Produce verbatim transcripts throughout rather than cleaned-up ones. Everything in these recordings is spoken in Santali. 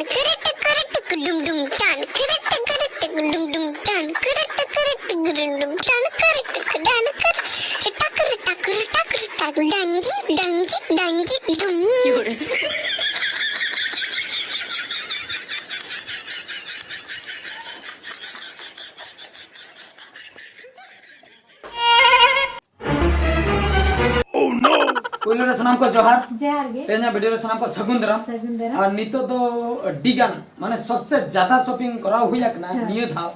Kırık kırık dum dum dan. Kırık kırık dum dum dan. Kırık kırık dum dum dan. Kırık kırık dan. Kırık kırık tak kırık tak kırık tak kırık tak. Dangi dangi dangi dum. ᱯᱳᱭᱞᱳ ᱨᱮ ᱥᱟᱱᱟᱢ ᱠᱚ ᱡᱚᱦᱟᱨ᱾ ᱡᱚᱦᱟᱨ ᱜᱮ᱾ ᱛᱮᱦᱮᱧᱟᱜ ᱵᱷᱤᱰᱤᱭᱳ ᱨᱮ ᱥᱟᱱᱟᱢ ᱠᱚ ᱥᱟᱹᱜᱩᱱ ᱫᱟᱨᱟᱢ᱾ ᱥᱟᱹᱜᱩᱱ ᱫᱟᱨᱟᱢ᱾ ᱟᱨ ᱱᱤᱛᱚᱜ ᱫᱚ ᱟᱹᱰᱤ ᱜᱟᱱ, ᱢᱟᱱᱮ, ᱥᱚᱵᱥᱮ ᱡᱟᱫᱟ ᱥᱚᱯᱤᱝ ᱠᱚᱨᱟᱣ ᱦᱩᱭ ᱟᱠᱟᱱᱟ ᱦᱮᱸ᱾ ᱱᱤᱭᱟᱹ ᱫᱷᱟᱣ᱾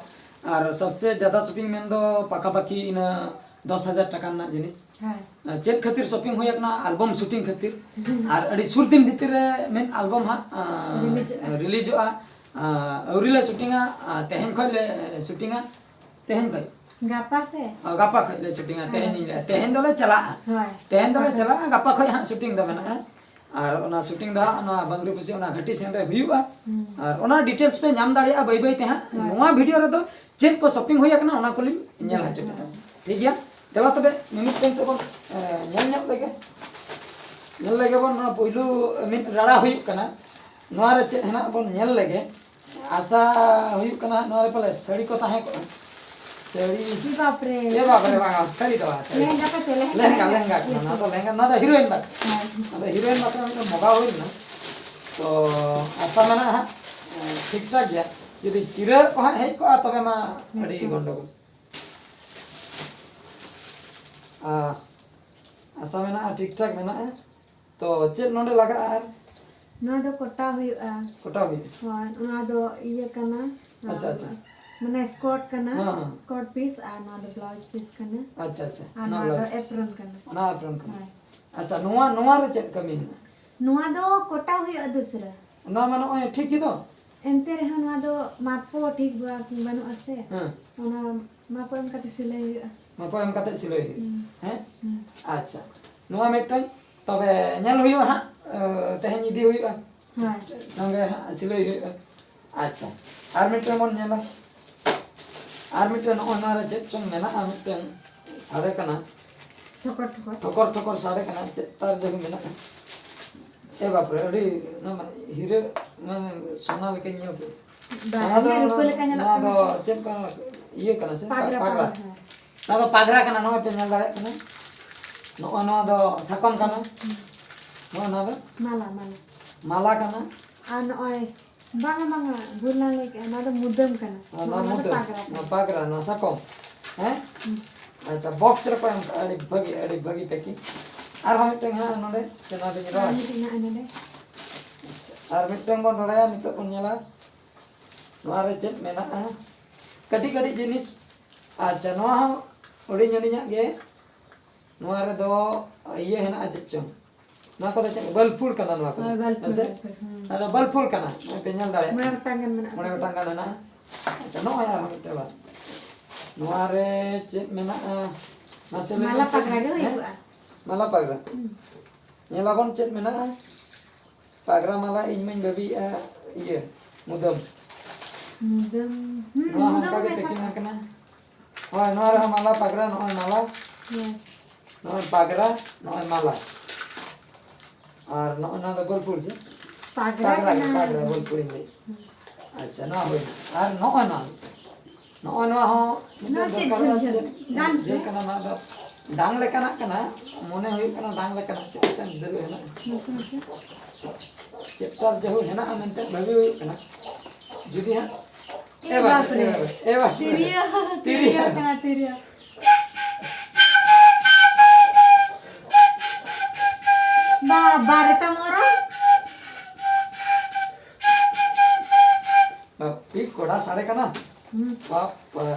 ᱟᱨ ᱥᱚᱵᱥᱮ ᱡᱟᱫᱟ ᱥᱚᱯᱤᱝ ᱢᱮᱱᱫᱚ ᱯᱟᱠᱟ ᱯᱟᱠᱤ ᱤᱱᱟᱹ ᱫᱚᱥ ᱦᱟᱡᱟᱨ ᱴᱟᱠᱟ ᱨᱮᱱᱟᱜ ᱡᱤᱱᱤᱥ᱾ ᱦᱮᱸ᱾ ᱪᱮᱫ ᱠᱷᱟᱹᱛᱤᱨ ᱥᱚᱯᱤᱝ ᱦᱩᱭ ᱟᱠᱟᱱᱟ? ᱟᱞᱵᱚᱢ ᱥᱩᱴᱤᱝ ᱠᱷᱟᱹᱛᱤᱨ᱾ ᱦᱩᱸ᱾ ᱟᱨ ᱟᱹᱰᱤ ᱥᱩᱨ ᱫᱤᱱ ᱵᱷᱤᱛᱤᱨ ᱨᱮ ᱢᱤᱫ ᱟᱞᱵᱚᱢ ᱦᱟᱸᱜ, ᱟᱸ, ᱨᱤᱞᱤᱡᱚᱜᱼᱟ᱾ ᱨᱤᱞᱤᱡᱚᱜᱼᱟ᱾ ᱟᱸ, ᱟᱹᱣᱨᱤ ᱞᱮ ᱥᱩᱴᱤᱝᱟ, ᱟᱸ, ᱛᱮᱦᱮᱧ ᱠᱷᱚᱱ ᱞᱮ ᱥᱩᱴᱤᱝᱟ᱾ ᱛᱮᱦᱮᱧ ᱠᱷᱚᱱ᱾ ᱜᱟᱯᱟ ᱥᱮ? ᱚ, ᱜᱟᱯᱟ ᱠᱷᱚᱱ ᱞᱮ ᱥᱩᱴᱤᱝᱟ᱾ ᱦᱮᱸ᱾ ᱛᱮᱦᱮᱧ ᱤᱧ ᱞᱟᱹᱭᱟ, ᱛᱮᱦᱮᱧ ᱫᱚᱞᱮ ᱪᱟᱞᱟᱜᱼᱟ᱾ ᱦᱳᱭ᱾ ᱛᱮᱦᱮᱧ ᱫᱚᱞᱮ ᱜᱟᱯᱟ᱾ ᱪᱟᱞᱟᱜᱼᱟ, ᱜᱟᱯᱟ ᱠᱷᱚᱱ ᱦᱟᱸᱜ ᱥᱩᱴᱤᱝ ᱫᱚ ᱢᱮᱱᱟᱜᱼᱟ᱾ ᱟᱨ ᱚᱱᱟ ᱥᱩᱴᱤᱝ ᱫᱚ ᱦᱟᱸᱜ ᱱᱚᱣᱟ ᱵᱟᱝᱨᱤ ᱯᱩᱥᱤ ᱚᱱᱟ ᱜᱷᱟᱹᱴᱤ ᱥᱮᱱ ᱨᱮ ᱦᱩᱭᱩᱜᱼᱟ᱾ ᱦᱩᱸ᱾ ᱟᱨ ᱚᱱᱟ ᱰᱤᱴᱮᱞᱥ ᱯᱮ ᱧᱟᱢ ᱫᱟᱲᱮᱭᱟᱜᱼᱟ ᱵᱟᱹᱭ ᱵᱟᱹᱭ ᱛᱮ ᱦᱟᱸᱜ᱾ ᱦᱳᱭ᱾ ᱱᱚᱣᱟ ᱵᱷᱤᱰᱤᱭᱳ ᱨᱮᱫᱚ ᱪᱮᱫ ᱠᱚ ᱥᱚᱯᱤᱝ ᱦᱩᱭ ᱟᱠᱟᱱᱟ ᱚᱱᱟ ᱠᱚᱞᱤᱧ ᱧᱮᱞ ᱦᱚᱪᱚ ᱯᱮ ᱛᱟᱵᱚᱱᱟ᱾ ᱴᱷᱤᱠ ᱜᱮᱭᱟ? ᱫᱮᱞᱟ ᱛᱚᱵᱮ ᱢᱤᱢᱤᱫ ᱴᱟᱝ ᱛᱮᱵᱚᱱ, ᱮ, ᱧᱮᱞ ᱧᱚᱜ ᱞᱮᱜᱮ᱾ ᱧᱮᱞ ᱞᱮᱜᱮ ᱵᱚᱱ, ᱱᱚᱣᱟ ᱯᱩᱭᱞᱩ ᱢᱤᱫ ᱨᱟᱲᱟ ᱦᱩᱭᱩᱜ ᱠᱟᱱᱟ᱾ ᱱᱚᱣᱟ ᱨᱮ ᱪᱮᱫ ᱦᱮᱱᱟᱜ ᱵᱚᱱ ᱧᱮᱞ ᱞᱮᱜᱮ᱾ ᱟᱥᱟ ᱦᱩᱭᱩᱜ ᱠᱟᱱᱟ ᱱᱚᱣᱟ ᱨᱮ ᱯᱟᱞᱮ ᱥᱟᱹᱲᱤ ᱠᱚ ᱛᱟᱦᱮᱸ ᱠᱚᱜᱼᱟ᱾ ᱥᱟᱹᱲᱤ᱾ ᱮ ᱵᱟᱯ ᱨᱮ᱾ ᱮ ᱵᱟᱯ ᱨᱮ, ᱵᱟᱝ, ᱥᱟᱹᱲᱤ ᱫᱚ ᱵᱟᱝ, ᱥᱟᱹᱲᱤ᱾ ᱞᱮᱦᱮᱝᱜᱟ ᱠᱚ ᱪᱮᱫ, ᱞᱮᱦᱮᱝᱜᱟ, ᱞᱮᱦᱮᱝᱜᱟ, ᱞᱮᱦᱮᱝᱜᱟ᱾ ᱞᱮᱦᱮᱝᱜᱟ ᱠᱟᱱᱟ, ᱱᱚᱣᱟ ᱫᱚ ᱞᱮᱦᱮᱝᱜᱟ, ᱱᱚᱣᱟ ᱫᱚ ᱦᱤᱨᱳᱭᱤᱱ ᱵᱟᱠᱷᱨᱟ᱾ ᱦᱮᱸ᱾ ᱱᱚᱣᱟ ᱫᱚ ᱦᱤᱨᱳᱭᱤᱱ ᱵᱟᱠᱷᱨᱟ ᱢᱤᱫᱴᱟᱝ ᱢᱚᱜᱟ ᱦᱩᱭ ᱞᱮᱱᱟ᱾ ᱛᱚ, ᱟᱥᱟ ᱢᱮᱱᱟᱜᱼᱟ ᱦᱟᱸᱜ, ᱮ, ᱴᱷᱤᱠ ᱴᱷᱟᱠ ᱜᱮᱭᱟ᱾ ᱡᱩᱫᱤ ᱪᱤᱨᱟᱹ ᱠᱚ ᱦᱟᱸᱜ ᱦᱮᱡ ᱠᱚᱜᱼᱟ, ᱛᱚᱵᱮ ᱢᱟ ᱟᱹᱰᱤ ᱦᱮᱸ᱾ ᱜᱚᱱᱰᱚᱜᱳᱞ᱾ ᱟ, ᱟᱥᱟ ᱢᱮᱱᱟᱜᱼᱟ, ᱴᱷᱤᱠ ᱴᱷᱟᱠ ᱢᱮᱱᱟᱜᱼᱟ᱾ ᱛᱚ, ᱪᱮᱫ ᱱᱚᱰᱮ ᱞᱟᱜᱟᱜᱼᱟ ᱟᱨ? ᱱᱚᱣᱟ ᱫᱚ ᱠᱚᱴᱟ ᱦᱩᱭᱩᱜᱼᱟ᱾ ᱠᱚᱴᱟ ᱦᱩᱭᱩᱜᱼᱟ᱾ ᱦᱳᱭ, ᱚᱱᱟ ᱫᱚ ᱤᱭᱟᱹ ᱠᱟᱱᱟ, ᱟᱪᱪᱷᱟ, ᱟᱪᱪᱷᱟ᱾ ᱢᱟᱱᱮ ᱥᱠᱚᱨᱴ ᱠᱟᱱᱟ, ᱦᱮᱸ, ᱦᱮᱸ᱾ ᱥᱠᱚᱨᱴ ᱯᱤᱥ, ᱟᱨ ᱱᱚᱣᱟ ᱫᱚ ᱵᱞᱟᱣᱩᱡᱽ ᱯᱤᱥ ᱠᱟᱱᱟ᱾ ᱟᱪᱪᱷᱟ, ᱟᱪᱪᱷᱟ᱾ ᱟᱨ ᱚᱱᱟ ᱱᱚᱣᱟ ᱫᱚ ᱵᱞᱟᱣᱩᱡᱽ᱾ ᱮᱯᱨᱚᱱ ᱠᱟᱱᱟ᱾ ᱚᱱᱟ ᱮᱯᱨᱚᱱ ᱠᱟᱱᱟ᱾ ᱦᱳᱭ᱾ ᱟᱪᱪᱷᱟ, ᱱᱚᱣᱟ, ᱱᱚᱣᱟ ᱨᱮ ᱪᱮᱫ ᱠᱟᱹᱢᱤ ᱦᱮᱱᱟᱜᱼᱟ? ᱱᱚᱣᱟ ᱫᱚ ᱠᱚᱴᱟ ᱦᱩᱭᱩᱜᱼᱟ ᱫᱩᱥᱨᱟᱹ᱾ ᱱᱚᱣᱟ ᱢᱟ ᱱᱚᱜᱼᱚᱭ ᱴᱷᱤᱠ ᱜᱮᱫᱚ? ᱮᱱᱛᱮ ᱨᱮᱦᱚᱸ ᱱᱚᱣᱟ ᱫᱚ ᱢᱟᱯ ᱠᱚ ᱴᱷᱤᱠ ᱵᱟ-, ᱵᱟᱹᱱᱩᱜᱼᱟ ᱥᱮ᱾ ᱦᱮᱸ᱾ ᱚᱱᱟ ᱢᱟᱯ ᱮᱢ ᱠᱟᱛᱮ ᱥᱤᱞᱟᱹᱭ ᱦᱩᱭᱩᱜᱼᱟ᱾ ᱢᱟᱯ ᱮᱢ ᱠᱟᱛᱮ ᱥᱤᱞᱟᱹᱭ ᱦᱩᱭᱩᱜᱼᱟ᱾ ᱦᱩᱸ᱾ ᱦᱮᱸ? ᱦᱩᱸ᱾ ᱟᱪᱪᱷᱟ᱾ ᱱᱚᱣᱟ ᱢᱤᱫᱴᱟᱝ ᱛᱚᱵᱮ ᱧᱮᱞ ᱦᱩᱭᱩᱜᱼᱟ ᱦᱟᱸᱜ, ᱮ, ᱛᱮᱦᱮᱧ ᱤᱫᱤ ᱦᱩᱭᱩᱜᱼᱟ᱾ ᱦᱳᱭ᱾ ᱥᱚᱸᱜᱮ ᱦᱟᱸᱜ ᱥᱤᱞᱟᱹᱭ ᱦᱩᱭᱩᱜᱼᱟ᱾ ᱟᱪᱪᱷᱟ, ᱟᱨ ᱢᱤᱫᱴᱟᱝ ᱵᱚᱱ ᱧᱮᱞᱟ᱾ ᱟᱨ ᱢᱤᱫᱴᱟᱝ ᱱᱚᱜᱼᱚᱭ ᱱᱚᱣᱟ ᱨᱮ ᱪᱮᱫ ᱪᱚᱝ ᱢᱮᱱᱟᱜᱼᱟ, ᱢᱤᱫᱴᱟᱝ ᱥᱟᱰᱮ ᱠᱟᱱᱟ᱾ ᱴᱷᱚᱠᱚᱨ, ᱴᱷᱚᱠᱚᱨ᱾ ᱴᱷᱚᱠᱚᱨ, ᱴᱷᱚᱠᱚᱨ ᱥᱟᱰᱮ ᱠᱟᱱᱟ, ᱪᱮᱫ ᱛᱟᱨ ᱡᱟᱹᱨᱩ ᱢᱮᱱᱟᱜᱼᱟ? ᱮ ᱵᱟᱯᱨᱮ, ᱟᱹᱰᱤ ᱱᱚᱣᱟ ᱢᱟ ᱦᱤᱨᱟᱹ, ᱢᱟᱱᱮ ᱥᱚᱱᱟ ᱞᱮᱠᱟᱧ ᱧᱮᱞ ᱠᱮᱫ᱾ ᱵᱟᱝ, ᱱᱚᱣᱟ ᱫᱚ, ᱤᱭᱟᱹ ᱨᱩᱯᱟᱹ ᱞᱮᱠᱟ ᱧᱮᱞᱚᱜ ᱱᱚᱣᱟ ᱠᱟᱱᱟ ᱫᱚ ᱥᱮ? ᱪᱮᱫ ᱠᱟᱱᱟ? ᱤᱭᱟᱹ ᱠᱟᱱᱟ ᱥᱮ? ᱯᱟᱜᱽᱨᱟ, ᱯᱟᱜᱽᱨᱟ᱾ ᱯᱟᱜᱽᱨᱟ, ᱦᱮᱸ᱾ ᱱᱚᱣᱟ ᱫᱚ ᱯᱟᱜᱽᱨᱟ ᱠᱟᱱᱟ, ᱱᱚᱜᱼᱚᱭ ᱯᱮ ᱧᱮᱞ ᱫᱟᱲᱮᱭᱟᱜ ᱠᱟᱱᱟ᱾ ᱱᱚᱜᱼᱚᱭ ᱱᱚᱣᱟ ᱫᱚ ᱥᱟᱠᱚᱢ ᱠᱟᱱᱟ᱾ ᱦᱩᱸ᱾ ᱱᱚᱜᱼᱚᱭ ᱱᱚᱣᱟ ᱫᱚ ᱢᱟᱞᱟ, ᱢᱟᱞᱟ᱾ ᱢᱟᱞᱟ ᱠᱟᱱᱟ᱾ ᱟᱨ ᱱᱚᱜᱼᱚᱭ, ᱵᱟᱝᱟ, ᱵᱟᱝᱟ, ᱵᱷᱩᱞ ᱞᱟᱝ ᱞᱟᱹᱭ ᱠᱮᱜᱼᱟ, ᱱᱚᱣᱟ ᱫᱚ ᱢᱩᱫᱟᱹᱢ ᱠᱟᱱᱟ᱾ ᱟᱨ ᱱᱚᱣᱟ ᱱᱚᱣᱟ ᱫᱚ ᱢᱩᱫᱟᱹᱢ, ᱯᱟᱜᱽᱨᱟ ᱠᱟᱱᱟ᱾ ᱱᱚᱣᱟ ᱯᱟᱜᱽᱨᱟ, ᱱᱚᱣᱟ ᱥᱟᱠᱚᱢ᱾ ᱦᱮᱸ? ᱦᱩᱸ᱾ ᱟᱪᱪᱷᱟ, box ᱨᱮ ᱠᱚ ᱮᱢ ᱠᱟᱜᱼᱟ, ᱟᱹᱰᱤ ᱵᱷᱟᱹᱜᱤ, ᱟᱹᱰᱤ ᱵᱷᱟᱹᱜᱤ packing᱾ ᱟᱨᱦᱚᱸ ᱢᱤᱫᱴᱟᱝ ᱦᱮᱱᱟᱜᱼᱟ ᱱᱚᱰᱮ, ᱥᱮ ᱱᱚᱣᱟ ᱫᱚᱧ ᱟᱨ ᱨᱚᱦᱚᱭ? ᱢᱤᱫᱴᱤᱡ ᱦᱮᱱᱟᱜᱼᱟ ᱱᱚᱰᱮ᱾ ᱟᱪᱪᱷᱟ, ᱟᱨ ᱢᱤᱫᱴᱟᱝ ᱵᱚᱱ ᱨᱚᱦᱚᱭᱟ, ᱱᱤᱛᱚᱜ ᱵᱚᱱ ᱧᱮᱞᱟ ᱱᱚᱣᱟ ᱨᱮ ᱪᱮᱫ ᱢᱮᱱᱟᱜᱼᱟ᱾ ᱠᱟᱹᱴᱤᱡ ᱠᱟᱹᱴᱤᱡ ᱡᱤᱱᱤᱥ᱾ ᱟᱪᱪᱷᱟ, ᱱᱚᱣᱟ ᱦᱚᱸ ᱦᱩᱰᱤᱧ ᱦᱩᱰᱤᱧᱟᱜ ᱜᱮ᱾ ᱱᱚᱣᱟ ᱨᱮᱫᱚ ᱤᱭᱟᱹ ᱦᱮᱱᱟᱜᱼᱟ, ᱪᱮᱫ ᱪᱚᱝ? ᱱᱚᱣᱟ ᱠᱚᱫᱚ ᱪᱮᱫ? ᱵᱟᱞᱯᱷᱩᱞ ᱠᱟᱱᱟ ᱱᱚᱣᱟ ᱠᱚᱫᱚ᱾ ᱦᱳᱭ, ᱵᱟᱞᱯᱷᱩᱞ, ᱦᱮᱸᱥᱮ? ᱵᱟᱞᱯᱷᱩᱞ, ᱦᱩᱸ᱾ ᱱᱚᱣᱟ ᱫᱚ ᱵᱟᱞᱯᱷᱩᱞ ᱠᱟᱱᱟ᱾ ᱱᱚᱜᱼᱚᱭ ᱯᱮ ᱧᱮᱞ ᱫᱟᱲᱮᱭᱟᱜ ᱢᱚᱬᱮ ᱠᱟᱱᱟ᱾ ᱜᱚᱴᱟᱝ ᱜᱟᱱ ᱢᱮᱱᱟᱜᱼᱟ᱾ ᱢᱚᱬᱮ ᱜᱚᱴᱟᱝ ᱜᱟᱱ ᱢᱮᱱᱟᱜᱼᱟ᱾ ᱟᱪᱪᱷᱟ, ᱱᱚᱜᱼᱚᱭ ᱟᱨᱦᱚᱸ ᱢᱤᱫᱴᱮᱱ ᱵᱟᱨ᱾ ᱱᱚᱣᱟ ᱨᱮ ᱪᱮᱫ ᱢᱮᱱᱟᱜᱼᱟ? ᱢᱟᱥᱮ ᱞᱟᱹᱭ ᱢᱟᱞᱟ ᱢᱮ ᱪᱮᱫ? ᱯᱟᱜᱽᱨᱟ ᱜᱮ ᱦᱮᱸ? ᱦᱩᱭᱩᱜᱼᱟ᱾ ᱢᱟᱞᱟ ᱯᱟᱜᱽᱨᱟ᱾ ᱦᱩᱸ᱾ ᱧᱮᱞᱟᱵᱚᱱ ᱪᱮᱫ ᱢᱮᱱᱟᱜᱼᱟ᱾ ᱯᱟᱜᱽᱨᱟ ᱢᱟᱞᱟ, ᱤᱧ ᱢᱟᱧ ᱵᱷᱟᱹᱵᱤᱭᱮᱫᱼᱟ ᱤᱭᱟᱹ, ᱢᱩᱫᱟᱹᱢ᱾ ᱢᱩᱫᱟᱹᱢ, ᱦᱩᱸ, ᱱᱚᱣᱟ ᱦᱚᱸ ᱢᱩᱫᱟᱹᱢ ᱚᱱᱠᱟ ᱜᱮ ᱢᱮᱥᱟ packing ᱠᱟᱜᱼᱟ᱾ ᱟᱠᱟᱱᱟ᱾ ᱦᱳᱭ, ᱱᱚᱣᱟ ᱨᱮᱦᱚᱸ ᱢᱟᱞᱟ ᱯᱟᱜᱽᱨᱟ, ᱱᱚᱜᱼᱚᱭ ᱢᱟᱞᱟ᱾ ᱦᱳᱭ᱾ ᱱᱚᱜᱼᱚᱭ ᱯᱟᱜᱽᱨᱟ, ᱱᱚᱜᱼᱚᱭ ᱢᱟᱞᱟ᱾ ᱟᱨ ᱱᱚᱜᱼᱚᱭ ᱱᱚᱣᱟ ᱫᱚ ᱜᱳᱞᱯᱷᱩᱞ ᱥᱮ? ᱯᱟᱜᱽᱨᱟ ᱯᱟᱜᱽᱨᱟ ᱜᱮ, ᱠᱟᱱᱟ᱾ ᱯᱟᱜᱽᱨᱟ, ᱜᱳᱞᱯᱷᱩᱞ ᱤᱧ ᱞᱟᱹᱭ᱾ ᱦᱩᱸ᱾ ᱟᱪᱪᱷᱟ, ᱱᱚᱣᱟ ᱦᱩᱭᱱᱟ᱾ ᱟᱨ ᱱᱚᱜᱼᱚᱭ ᱱᱚᱣᱟ, ᱱᱚᱜᱼᱚᱭ ᱱᱚᱣᱟ ᱦᱚᱸ ᱱᱚᱣᱟ ᱪᱮᱫ ᱫᱚᱨᱠᱟᱨᱚᱜᱼᱟ, ᱡᱷᱟᱹᱞ ᱡᱷᱟᱹᱞ? ᱪᱮᱫ ᱰᱟᱝ ᱡᱷᱟᱹᱞ ᱥᱮ? ᱠᱟᱱᱟ, ᱱᱚᱣᱟ ᱫᱚ ᱰᱟᱝ ᱞᱮᱠᱟᱱᱟᱜ ᱠᱟᱱᱟ᱾ ᱢᱚᱱᱮ ᱦᱩᱭᱩᱜ ᱠᱟᱱᱟ ᱰᱟᱝ ᱞᱮᱠᱟᱱᱟᱜ ᱪᱮᱫ ᱞᱮᱠᱟᱱ ᱫᱟᱹᱨ ᱦᱮᱱᱟᱜᱼᱟ᱾ ᱢᱟᱥᱮ, ᱢᱟᱥᱮ᱾ ᱪᱮᱫ ᱛᱟᱨ ᱡᱟᱹᱦᱩ ᱦᱮᱱᱟᱜᱼᱟ ᱢᱮᱱᱛᱮ ᱵᱷᱟᱹᱵᱤ ᱦᱩᱭᱩᱜ ᱠᱟᱱᱟ᱾ ᱡᱩᱫᱤ ᱦᱟᱸᱜ ᱮ ᱮ ᱵᱟᱯ ᱵᱟᱯ ᱨᱮ, ᱨᱮ, ᱮ ᱵᱟᱯ ᱨᱮ᱾ ᱛᱤᱨᱭᱳ, ᱛᱤᱨᱭᱳ᱾ ᱛᱤᱨᱭᱳ ᱠᱟᱱᱟ, ᱛᱤᱨᱭᱳ᱾ ᱵᱟ, ᱵᱟᱨᱮ ᱛᱟᱢ ᱚᱨᱚᱝ? ᱵᱟ, ᱯᱤ ᱠᱚᱲᱟ ᱥᱟᱰᱮ ᱠᱟᱱᱟ᱾ ᱦᱩᱸ᱾ ᱵᱟᱯ,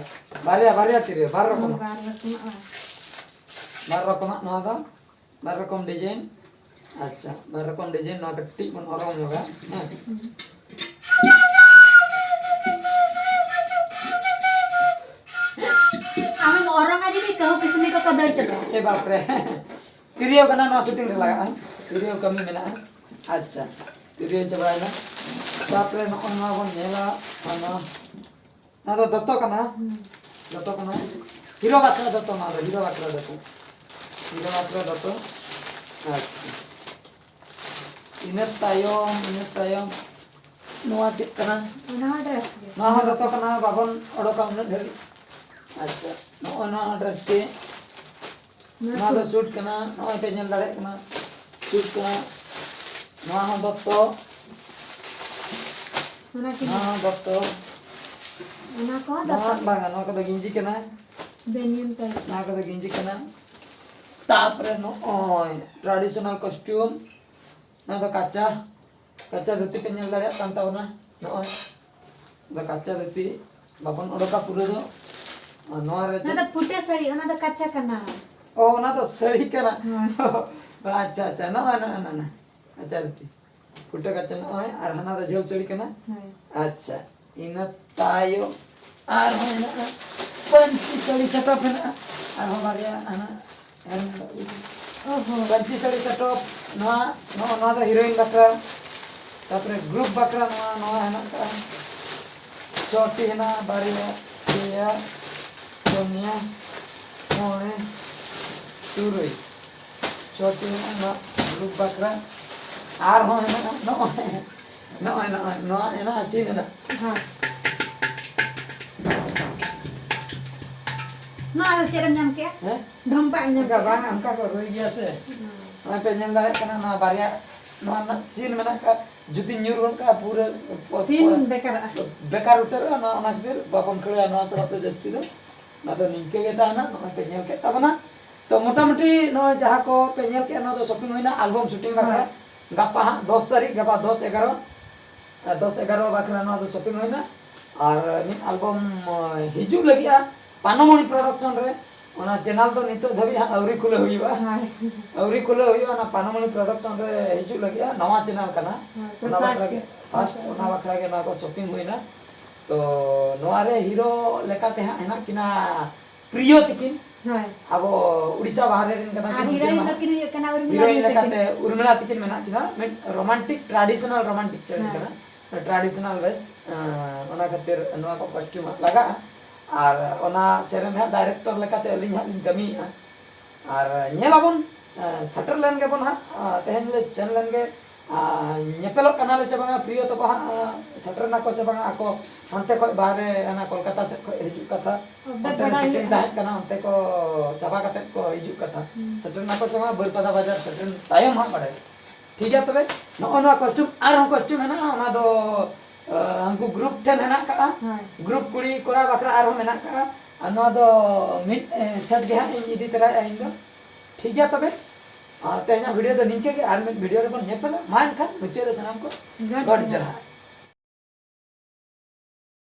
ᱵᱟᱨᱭᱟ, ᱵᱟᱨᱭᱟ ᱛᱤᱨᱭᱳ, ᱵᱟᱨ ᱨᱚᱠᱚᱢᱟᱜ᱾ ᱵᱟᱨ ᱨᱚᱠᱚᱢᱟᱜ, ᱵᱟᱝ᱾ ᱵᱟᱨ ᱨᱚᱠᱚᱢᱟᱜ ᱱᱚᱣᱟ ᱫᱚ᱾ ᱵᱟᱨ ᱨᱚᱠᱚᱢ design᱾ ᱟᱪᱪᱷᱟ, ᱵᱟᱨ ᱨᱚᱠᱚᱢ design, ᱱᱚᱣᱟ ᱠᱟᱹᱴᱤᱡ ᱵᱚᱱ ᱚᱨᱚᱝ ᱧᱚᱜᱟ, ᱦᱮᱸ᱾ ᱟᱢᱮᱢ ᱚᱨᱚᱝᱟ ᱡᱩᱫᱤ ᱠᱟᱹᱦᱩ ᱠᱤᱥᱱᱤ ᱠᱚᱠᱚ ᱫᱟᱹᱲ ᱪᱟᱵᱟᱜᱼᱟ᱾ ᱮ ᱵᱟᱯ ᱨᱮ᱾ ᱛᱤᱨᱭᱳ ᱠᱟᱱᱟ, ᱱᱚᱣᱟ shooting ᱨᱮ ᱞᱟᱜᱟᱜᱼᱟ᱾ ᱛᱤᱨᱭᱳ ᱠᱟᱹᱢᱤ ᱢᱮᱱᱟᱜᱼᱟ᱾ ᱟᱪᱪᱷᱟ, ᱛᱤᱨᱭᱳ ᱪᱟᱵᱟᱭᱮᱱᱟ᱾ ᱛᱟᱯᱚᱨᱮ ᱱᱚᱜᱼᱚᱭ ᱱᱚᱣᱟ ᱵᱚᱱ ᱧᱮᱞᱟ, ᱟᱨ ᱱᱚᱣᱟ ᱱᱚᱣᱟ ᱫᱚ ᱫᱚᱛᱚ ᱠᱟᱱᱟ᱾ ᱦᱩᱸ᱾ ᱫᱚᱛᱚ ᱠᱟᱱᱟ᱾ ᱦᱤᱨᱳ ᱵᱟᱠᱷᱨᱟ ᱫᱚᱛᱚ, ᱱᱚᱣᱟ ᱫᱚ ᱦᱤᱨᱳ ᱵᱟᱠᱷᱨᱟ ᱫᱚᱛᱚ᱾ ᱦᱤᱨᱳ ᱵᱟᱠᱷᱨᱟ ᱫᱚᱛᱚ᱾ ᱟᱪᱪᱷᱟ᱾ ᱤᱱᱟᱹ ᱛᱟᱭᱚᱢ, ᱤᱱᱟᱹ ᱛᱟᱭᱚᱢ ᱱᱚᱣᱟ ᱪᱮᱫ ᱠᱟᱱᱟ? ᱚᱱᱟ ᱦᱚᱸ ᱰᱨᱮᱥ ᱜᱮ᱾ ᱱᱚᱣᱟ ᱦᱚᱸ ᱫᱚᱛᱚ ᱠᱟᱱᱟ, ᱵᱟᱵᱚᱱ ᱚᱰᱚᱠᱟ ᱩᱱᱟᱹᱜ ᱰᱷᱮᱨ᱾ ᱟᱪᱪᱷᱟ, ᱱᱚᱜᱼᱚᱭ ᱱᱚᱣᱟ ᱦᱚᱸ ᱰᱨᱮᱥ ᱜᱮ᱾ ᱱᱚᱣᱟ ᱱᱚᱣᱟ ᱫᱚ ᱥᱩᱴ᱾ ᱥᱩᱴ ᱠᱟᱱᱟ, ᱱᱚᱜᱼᱚᱭ ᱯᱮ ᱧᱮᱞ ᱫᱟᱲᱮᱭᱟᱜ ᱠᱟᱱᱟ, ᱥᱩᱴ ᱠᱟᱱᱟ᱾ ᱱᱚᱣᱟ ᱦᱚᱸ ᱫᱚᱛᱚ, ᱚᱱᱟ ᱠᱤ ᱱᱚᱣᱟ ᱦᱚᱸ ᱫᱚᱛᱚ, ᱚᱱᱟ ᱠᱚᱦᱚᱸ ᱱᱚᱣᱟ ᱫᱚᱛᱚ᱾ ᱵᱟᱝᱟ, ᱱᱚᱣᱟ ᱠᱚᱫᱚ ᱜᱮᱧᱡᱤ ᱠᱟᱱᱟ, ᱵᱮᱱᱤᱭᱟᱱ ᱴᱟᱭᱤᱯ᱾ ᱱᱚᱣᱟ ᱠᱚᱫᱚ ᱜᱮᱧᱡᱤ ᱠᱟᱱᱟ᱾ ᱛᱟᱯᱚᱨᱮ ᱱᱚᱜᱼᱚᱭ traditional costume, ᱱᱚᱣᱟ ᱫᱚ ᱠᱟᱪᱟ, ᱠᱟᱪᱟ ᱫᱷᱩᱛᱤ ᱯᱮ ᱧᱮᱞ ᱫᱟᱲᱮᱭᱟᱜ ᱠᱟᱱ ᱛᱟᱵᱚᱱᱟ᱾ ᱱᱚᱜᱼᱚᱭ ᱫᱚ ᱠᱟᱪᱟ ᱫᱷᱩᱛᱤ, ᱵᱟᱵᱚᱱ ᱚᱰᱚᱠᱟ ᱯᱩᱨᱟᱹ ᱫᱚ᱾ ᱟᱨ ᱱᱚᱣᱟ ᱨᱮ ᱚᱱᱟ ᱪᱮᱫ? ᱫᱚ ᱯᱷᱩᱴᱟᱹ ᱥᱟᱹᱲᱤ, ᱚᱱᱟ ᱫᱚ ᱠᱟᱪᱟ ᱠᱟᱱᱟ᱾ ᱚ, ᱚᱱᱟ ᱫᱚ ᱥᱟᱹᱲᱤ ᱠᱟᱱᱟ᱾ ᱦᱳᱭ᱾ ᱟᱪᱪᱷᱟ, ᱟᱪᱪᱷᱟ, ᱱᱚᱜᱼᱚᱭ, ᱱᱚᱜᱼᱚᱭ, ᱱᱚᱜᱼᱚᱭ, ᱱᱚᱜᱼᱚᱭ᱾ ᱟᱪᱪᱷᱟ, ᱫᱷᱩᱛᱤ᱾ ᱯᱷᱩᱴᱟᱹ ᱠᱟᱪᱟ ᱱᱚᱜᱼᱚᱭ, ᱟᱨ ᱦᱟᱱᱟ ᱫᱚ ᱡᱷᱟᱹᱞ ᱥᱟᱹᱲᱤ ᱠᱟᱱᱟ᱾ ᱦᱳᱭ᱾ ᱟᱪᱪᱷᱟ, ᱤᱱᱟᱹ ᱛᱟᱭᱚᱢ ᱟᱨᱦᱚᱸ ᱦᱮᱱᱟᱜᱼᱟ ᱯᱟᱹᱧᱪᱤ ᱥᱟᱹᱲᱤ ᱥᱮᱴᱚᱯ ᱦᱮᱱᱟᱜᱼᱟ, ᱟᱨᱦᱚᱸ ᱵᱟᱨᱭᱟ ᱦᱟᱱᱟ ᱚᱦᱚ᱾ ᱯᱟᱹᱧᱪᱤ ᱥᱟᱹᱲᱤ ᱥᱮᱴᱚᱯ, ᱱᱚᱣᱟ, ᱱᱚᱜᱼᱚ ᱱᱚᱣᱟ ᱫᱚ heroine ᱵᱟᱠᱷᱨᱟ, ᱛᱟᱯᱚᱨᱮ group ᱵᱟᱠᱷᱨᱟ ᱱᱚᱣᱟ, ᱱᱚᱣᱟ ᱦᱮᱱᱟᱜ ᱟᱠᱟᱫᱼᱟ, ᱪᱷᱚᱴᱤ ᱦᱮᱱᱟᱜᱼᱟ, ᱵᱟᱨᱭᱟ, ᱯᱮᱭᱟ, ᱯᱩᱱᱭᱟ, ᱢᱚᱬᱮ, ᱛᱩᱨᱩᱭ, ᱪᱷᱚᱴᱤ ᱦᱮᱱᱟᱜᱼᱟ ᱱᱚᱣᱟ group ᱵᱟᱠᱷᱨᱟ᱾ ᱟᱨᱦᱚᱸ ᱦᱮᱱᱟᱜᱼᱟ ᱱᱚᱜᱼᱚᱭ, ᱱᱚᱜᱼᱚᱭ, ᱱᱚᱜᱼᱚᱭ, ᱱᱚᱣᱟ ᱦᱮᱱᱟᱜᱼᱟ, ᱥᱤᱱ ᱦᱮᱱᱟᱜᱼᱟ᱾ ᱦᱮᱸ᱾ ᱱᱚᱣᱟ ᱫᱚ ᱪᱮᱫ ᱮᱢ ᱧᱟᱢ ᱠᱮᱜᱼᱟ? ᱦᱮᱸ? ᱰᱷᱚᱢᱯᱟ ᱮᱢ ᱧᱟᱢ ᱚᱱᱠᱟ ᱠᱮᱜᱼᱟ? ᱵᱟᱝ, ᱚᱱᱠᱟ ᱠᱚ ᱨᱩᱭ ᱜᱮᱭᱟ ᱥᱮ᱾ ᱦᱩᱸ᱾ ᱱᱚᱜᱼᱚᱭ ᱯᱮ ᱧᱮᱞ ᱫᱟᱲᱮᱭᱟᱜ ᱠᱟᱱᱟ, ᱱᱚᱣᱟ ᱵᱟᱨᱭᱟ, ᱱᱚᱣᱟ ᱨᱮᱱᱟᱜ ᱥᱤᱱ ᱢᱮᱱᱟᱜ ᱟᱠᱟᱫ, ᱡᱩᱫᱤ ᱧᱩᱨ ᱜᱚᱫ ᱠᱟᱜᱼᱟ, ᱯᱩᱨᱟᱹ ᱯᱚ-, ᱥᱤᱱ ᱯᱚ-, ᱵᱮᱠᱟᱨᱚᱜᱼᱟ᱾ ᱵᱮᱠᱟᱨ ᱩᱛᱟᱹᱨᱚᱜᱼᱟ᱾ ᱱᱚᱣᱟ, ᱚᱱᱟ ᱠᱷᱟᱹᱛᱤᱨ ᱵᱟᱵᱚᱱ ᱠᱷᱟᱹᱲᱟ ᱱᱚᱣᱟ ᱥᱟᱞᱟᱜ ᱫᱚ ᱡᱟᱹᱥᱛᱤ ᱫᱚ᱾ ᱚᱱᱟ ᱫᱚ ᱱᱤᱝᱠᱟᱹ ᱜᱮ ᱛᱟᱦᱮᱱᱟ᱾ ᱱᱚᱜᱼᱚᱭ ᱯᱮ ᱧᱮᱞ ᱠᱮᱫ ᱛᱟᱵᱚᱱᱟ᱾ ᱛᱚ, ᱢᱚᱴᱟᱢᱩᱴᱤ ᱱᱚᱜᱼᱚᱭ ᱡᱟᱦᱟᱸ ᱠᱚ ᱯᱮ ᱧᱮᱞ ᱠᱮᱫᱼᱟ, ᱱᱚᱣᱟ ᱫᱚ shopping ᱦᱩᱭᱱᱟ album shooting ᱵᱟᱠᱷᱨᱟ᱾ ᱦᱳᱭ᱾ ᱜᱟᱯᱟ ᱦᱟᱸᱜ ᱫᱚᱥ ᱛᱟᱹᱨᱤᱠᱷ, ᱜᱟᱯᱟ ᱫᱚᱥ ᱮᱜᱟᱨᱚ, ᱟᱨ ᱫᱚᱥ ᱮᱜᱟᱨᱚ ᱵᱟᱠᱷᱨᱟ ᱱᱚᱣᱟ ᱫᱚ shopping ᱦᱩᱭᱱᱟ᱾ ᱟᱨ ᱢᱤᱫ album, ᱟᱸ, ᱦᱤᱡᱩᱜ ᱞᱟᱹᱜᱤᱫᱼᱟ ᱯᱟᱱᱚᱢᱚᱬᱤ Production ᱨᱮ᱾ ᱚᱱᱟ channel ᱫᱚ ᱱᱤᱛᱚᱜ ᱫᱷᱟᱹᱵᱤᱡ ᱦᱟᱸᱜ ᱟᱹᱣᱨᱤ ᱠᱷᱩᱞᱟᱹᱣ ᱦᱩᱭᱩᱜᱼᱟ᱾ ᱦᱳᱭ᱾ ᱟᱹᱣᱨᱤ ᱠᱷᱩᱞᱟᱹᱣ ᱦᱩᱭᱩᱜᱼᱟ, ᱚᱱᱟ ᱯᱟᱱᱚᱢᱚᱬᱤ Production ᱨᱮ ᱦᱤᱡᱩᱜ ᱞᱟᱹᱜᱤᱫᱼᱟ, ᱱᱟᱣᱟ channel ᱠᱟᱱᱟ᱾ ᱦᱳᱭ, ᱚᱱᱟ ᱵᱟᱠᱷᱨᱟ ᱜᱮ, first first, ᱦᱳᱭ᱾ ᱚᱱᱟ ᱵᱟᱠᱷᱨᱟ ᱜᱮ ᱱᱚᱣᱟ ᱠᱚ shopping ᱦᱩᱭᱱᱟ᱾ ᱛᱚ, ᱱᱚᱣᱟ ᱨᱮ hero ᱞᱮᱠᱟᱛᱮ ᱦᱟᱸᱜ ᱦᱮᱱᱟᱜ ᱠᱤᱱᱟ ᱯᱨᱤᱭᱚ ᱛᱤᱠᱤᱱ᱾ ᱦᱳᱭ᱾ ᱟᱵᱚ ᱩᱲᱤᱥᱥᱟ ᱵᱟᱦᱨᱮ ᱨᱮᱱ ᱠᱟᱱᱟ ᱟᱨ ᱠᱤᱱ, ᱩᱱᱠᱤᱱ heroine ᱢᱟ ᱫᱚ ᱠᱤᱱ ᱦᱩᱭᱩᱜ ᱠᱟᱱᱟ ᱩᱨᱢᱤᱞᱟ heroine ᱢᱩᱨᱢᱩ ᱞᱮᱠᱟᱛᱮ ᱛᱟᱹᱠᱤᱱ᱾ ᱩᱨᱢᱤᱞᱟ ᱛᱤᱠᱤᱱ ᱢᱮᱱᱟᱜ ᱠᱤᱱᱟ, ᱢᱤᱫ romantic, traditional romantic ᱥᱮᱨᱮᱧ ᱦᱮᱸ᱾ ᱠᱟᱱᱟ, traditional ᱵᱮᱥ, ᱮᱸ, ᱚᱱᱟ ᱠᱷᱟᱹᱛᱤᱨ ᱱᱚᱣᱟ ᱠᱚ costume ᱦᱟᱸᱜ ᱞᱟᱜᱟᱜᱼᱟ᱾ ᱟᱨ ᱚᱱᱟ ᱥᱮᱨᱮᱧ ᱨᱮ ᱦᱟᱸᱜ director ᱞᱮᱠᱟᱛᱮ ᱟᱹᱞᱤᱧ ᱦᱟᱸᱜ ᱞᱤᱧ ᱠᱟᱹᱢᱤᱭᱮᱫᱼᱟ᱾ ᱟᱨ ᱧᱮᱞ ᱟᱵᱚᱱ, ᱮᱸ, ᱥᱮᱴᱮᱨ ᱞᱮᱱ ᱜᱮᱵᱚᱱ ᱦᱟᱸᱜ, ᱮᱸ, ᱛᱮᱦᱮᱧ ᱞᱮ ᱥᱮᱱ ᱞᱮᱱ ᱜᱮ, ᱟᱨ ᱧᱮᱯᱮᱞᱚᱜ ᱠᱟᱱᱟᱞᱮ ᱥᱮ ᱵᱟᱝᱟ, ᱯᱨᱤᱭᱚ ᱛᱟᱠᱚ ᱦᱟᱸᱜ ᱥᱮᱴᱮᱨ ᱱᱟᱠᱚ ᱥᱮ ᱵᱟᱝᱟ, ᱟᱠᱚ ᱦᱟᱱᱛᱮ ᱠᱷᱚᱡ ᱵᱟᱦᱨᱮ ᱚᱱᱟ ᱠᱳᱞᱠᱟᱛᱟ ᱥᱮᱫ ᱠᱷᱚᱡ ᱦᱤᱡᱩᱜ ᱠᱟᱛᱷᱟ, ᱚᱱᱛᱮ ᱨᱮ ᱥᱩᱴᱤᱝ ᱛᱟᱦᱮᱸ ᱠᱟᱱᱟ, ᱚᱱᱛᱮ ᱠᱚ ᱪᱟᱵᱟ ᱠᱟᱛᱮ ᱠᱚ ᱦᱤᱡᱩᱜ ᱠᱟᱛᱷᱟ᱾ ᱦᱩᱸ᱾ ᱥᱮᱴᱮᱨ ᱱᱟᱠᱚ ᱥᱮ ᱵᱟᱝᱟ ᱵᱟᱹᱨᱯᱟᱫᱟ ᱵᱟᱡᱟᱨ ᱥᱮᱴᱮᱨ ᱛᱟᱭᱚᱢ ᱦᱟᱸᱜ ᱵᱟᱲᱟᱭ᱾ ᱴᱷᱤᱠ ᱜᱮᱭᱟ, ᱛᱚᱵᱮ ᱱᱚᱜᱼᱚ ᱱᱚᱣᱟ ᱠᱚᱥᱴᱤᱭᱩᱢ ᱟᱨᱦᱚᱸ ᱠᱚᱥᱴᱤᱭᱩᱢ ᱦᱮᱱᱟᱜᱼᱟ, ᱚᱱᱟ ᱫᱚ ᱟᱸ, ᱩᱱᱠᱩ ᱜᱨᱩᱯ ᱴᱷᱮᱱ ᱦᱮᱱᱟᱜ ᱠᱟᱜᱼᱟ᱾ ᱦᱳᱭ᱾ ᱜᱨᱩᱯ ᱠᱩᱲᱤ ᱠᱚᱲᱟ ᱵᱟᱠᱷᱨᱟ ᱟᱨᱦᱚᱸ ᱢᱮᱱᱟᱜ ᱠᱟᱜᱼᱟ᱾ ᱟᱨ ᱱᱚᱣᱟ ᱫᱚ ᱢᱤᱫ ᱥᱮᱴ ᱜᱮ ᱦᱟᱸᱜ ᱤᱧ ᱤᱫᱤ ᱛᱚᱨᱟᱭᱟ ᱤᱧ ᱫᱚ᱾ ᱴᱷᱤᱠ ᱜᱮᱭᱟ, ᱛᱚᱵᱮ ᱟᱨ ᱛᱮᱦᱮᱧᱟᱜ ᱵᱷᱤᱰᱤᱭᱳ ᱫᱚ ᱱᱤᱝᱠᱟᱹ ᱜᱮ, ᱟᱨ ᱢᱤᱫ ᱵᱷᱤᱰᱤᱭᱳ ᱨᱮᱵᱚᱱ ᱧᱮᱯᱮᱞᱟ᱾ ᱢᱟ ᱮᱱᱠᱷᱟᱱ ᱢᱩᱪᱟᱹᱫ ᱨᱮ ᱥᱟᱱᱟᱢ ᱠᱚ ᱜᱚᱰ ᱡᱚᱦᱟᱨ᱾